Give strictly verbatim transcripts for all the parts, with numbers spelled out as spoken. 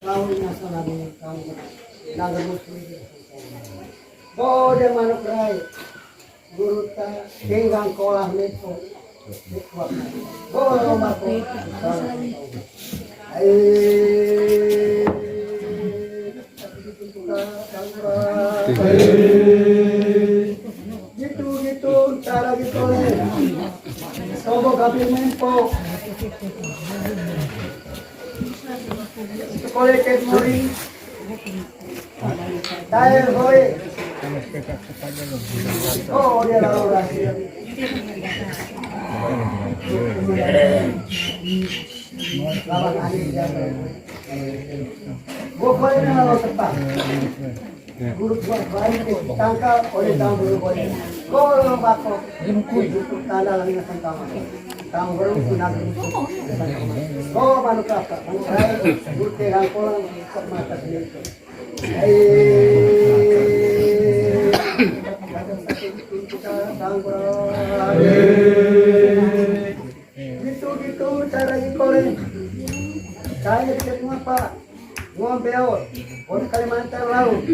Kau ini asal lagi kau. Naga musuh. Bo dia manuk rai. Guru ta tenggang kolah mepo. Bo lomba ko. Ai. Gitu, gitu, cara gitu. Sobo kabin mempo. Sekolah ket mori. Tael hoi. Oh, dia lalu lagi. Lawan Andi dia. Gua boleh lawan tepat. Guru buat baik, tangkap oleh tamu guru boleh. Gol bako. Tanda lagi ngasih tamu. Tamu guru pun ada. Gol baru kata. Guru tegang kolang kok mata sendiri. Hei. Gitu-gitu cara ikole. Saya tidak ngapa. Ngombe aur. Orang Kalimantan laut.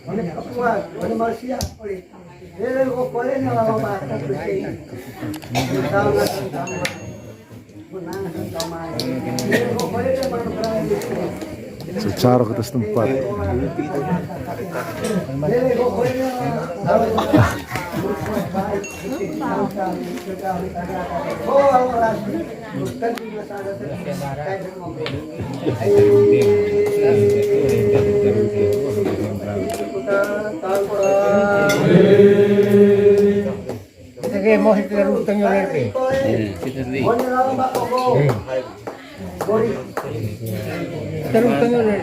Orang Papua, orang Malaysia, orang. Lele kokole na lalu apa. Sama, sama. Secara kita setempat. Kita ke mau kita rutang ya, Rek. Eh, kita beli. Eh. Kita rutang ya, Rek.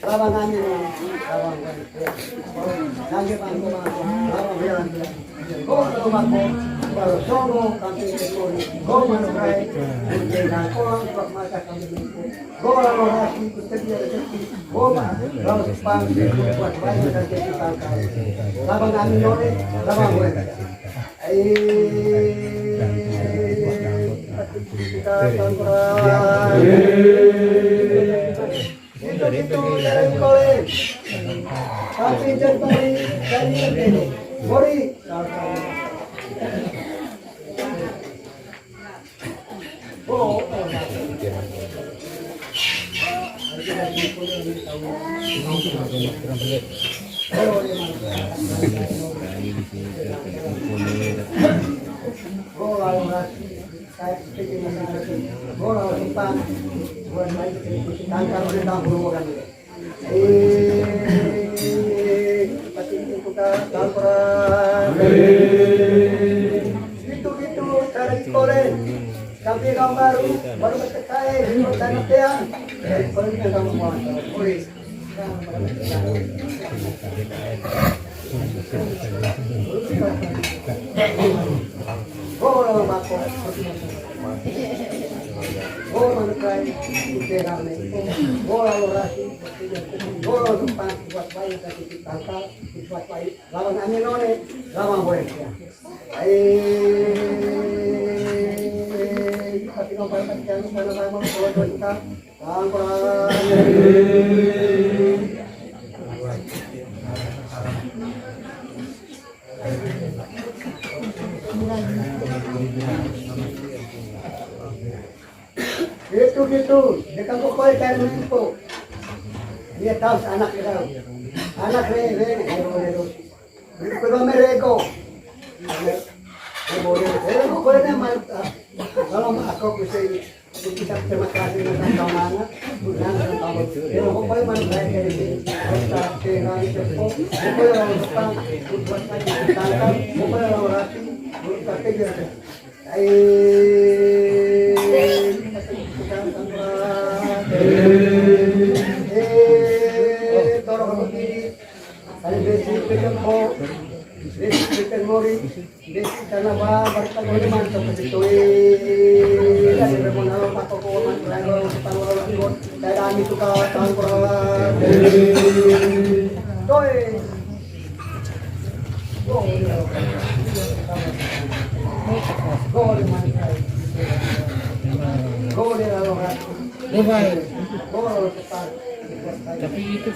Lawan ami, lawan, lawan. Lagi bangko, bangko, lawan, lawan, lawan. Go, go, bangko, baru songo, kami ke kori. Go, manu, rai. Go, lawan, lawan, lawan, lawan, lawan. Go, lawan, lawan, lawan, lawan. Lawan, ami, none, lawan, lawan. Eh, kita, lawan, lawan. Itu, itu, dari kole. Tapi jangan dari, dari ini. Mori. Oh, oh. Itu, itu, cara sekolah. Kami orang baru, baru bersekolah, di kota Napean. Kalau kita sama orang, boleh. Lawan ami none, lawan boleh. Ai, tapi nomor pakai anu, mana, mana, kalau kita Itu gitu, dia kan pokoknya kayak gitu. Dia tahu anak dia. Anak re, re, re, re, re. Itu kalau mereka. Kalau aku bisa, kita terima kasih dengan mana, bukan dengan tamu. Ya, pokoknya mana saya kayak ini. Kita dengan cepo, pokoknya orang depan, buat saya ditangkap, pokoknya orang rapi, buat saya biar. Eh, eh, tolong begini. Ada besi, pekan po, besi, pekan mori, besi, karena ba-, barita boleh masuk ke situ. Eh, ada bermodal apa kok, Mas? Lalu, lalu, lalu, Thailand itu ka tangkuran. Doi. Gol, gol, gol. Tapi itu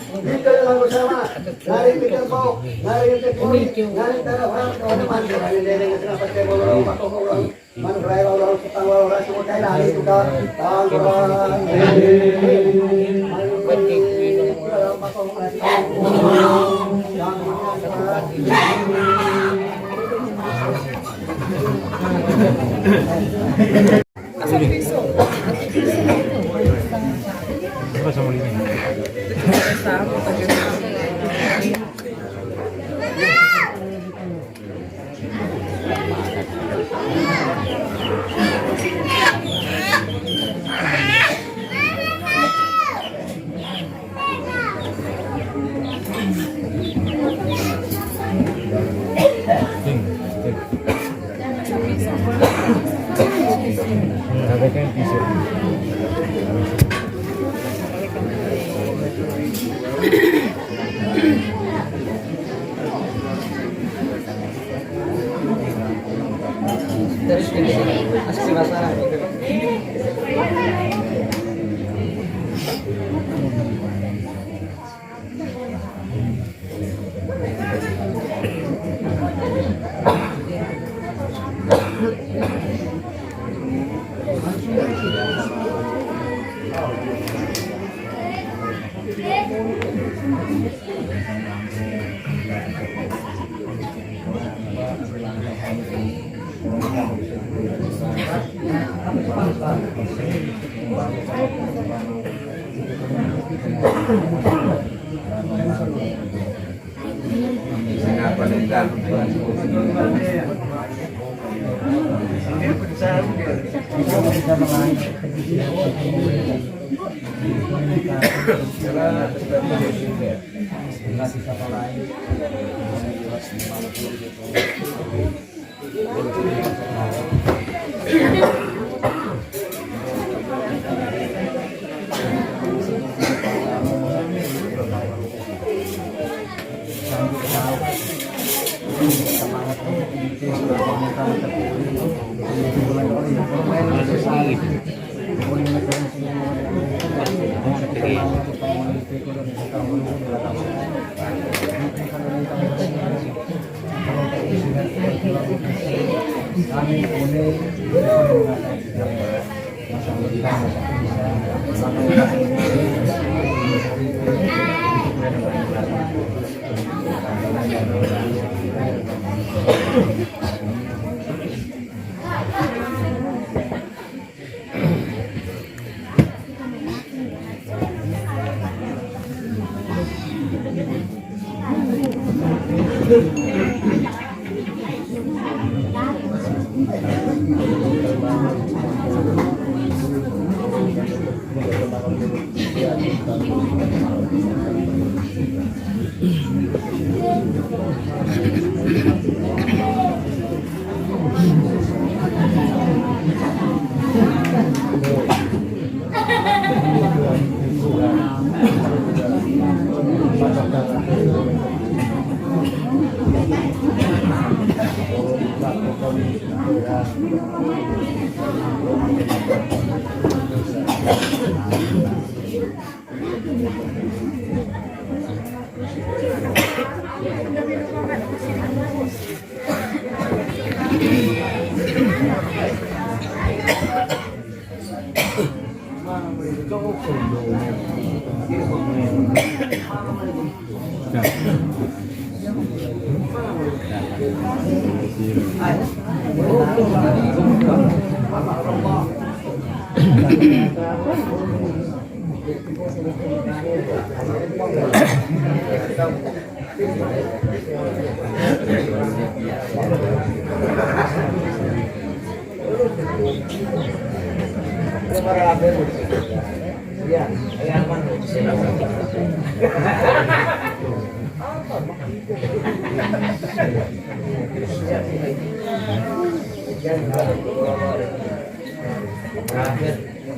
Terakhir.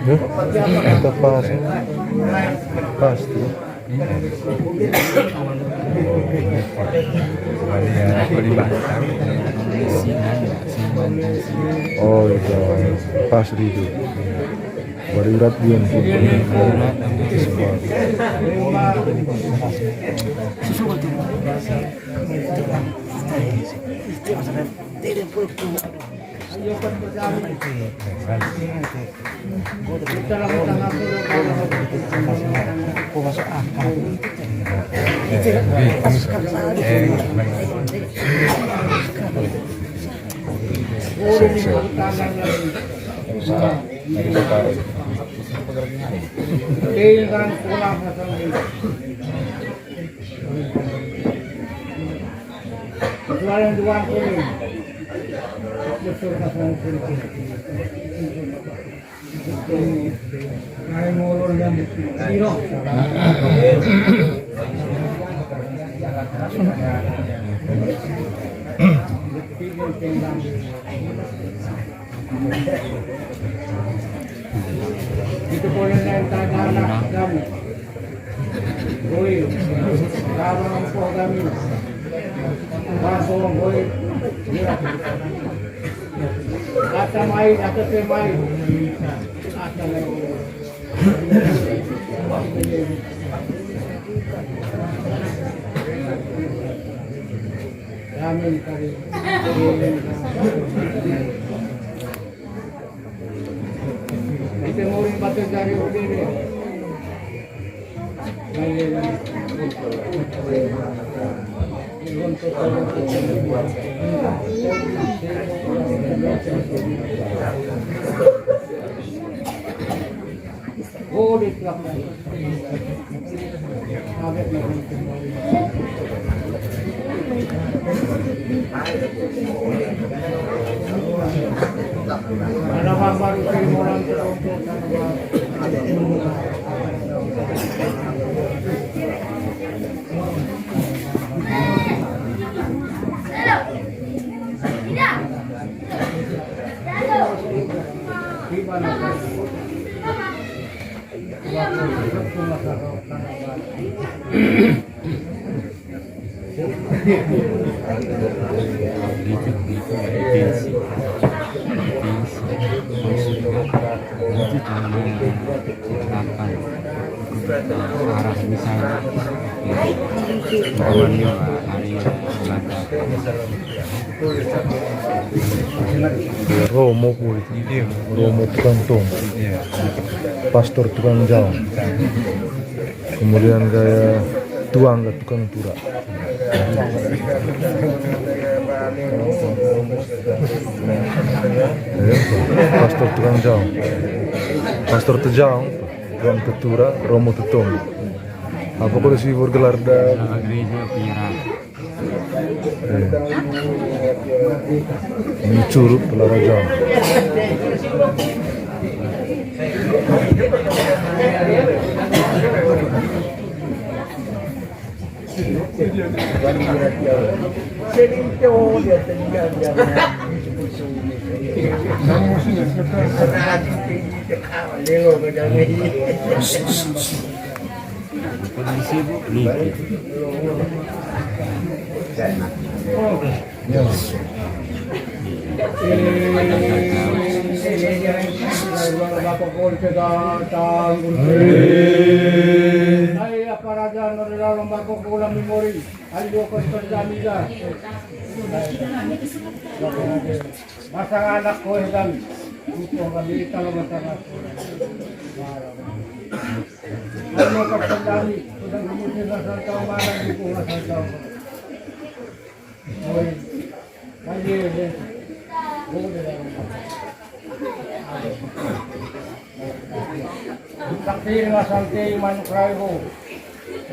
Ya, kita pas. Pas tuh. Oh, iya. Pas di itu. Baru urat dia. Itu boleh naik tanah kami. Woi, kalau empoh kami. Langsung, woi. Kata mai, kata pe mai. Kata mai. Amin kali. Ite mori pate jari udene. Gode. Arah misalnya, hari Romo pun. Iya. Romo tukang tombo. Iya. Pastor tukang jaong. Kemudian kayak tuang ke tukang tura. Ya, pastor tukang jaong. Pastor tejaong, tuang tetura, romo tetombo. Apa kalau si bergelar dah? Gereja penyerah. Ini curut pelara jaong. Kondisi bu, nih. Hai, apa raja no dalam bakok ulam memori. Ayo, kau kerja mida. Masa anak kau dan itu kami kalau masalah. Ayo, kau kerja ni, sudah kemudian rasa tahu mana di bunga rasa tahu. Oi. Ayo, ayo. Sakti dengan santi manuk raibu.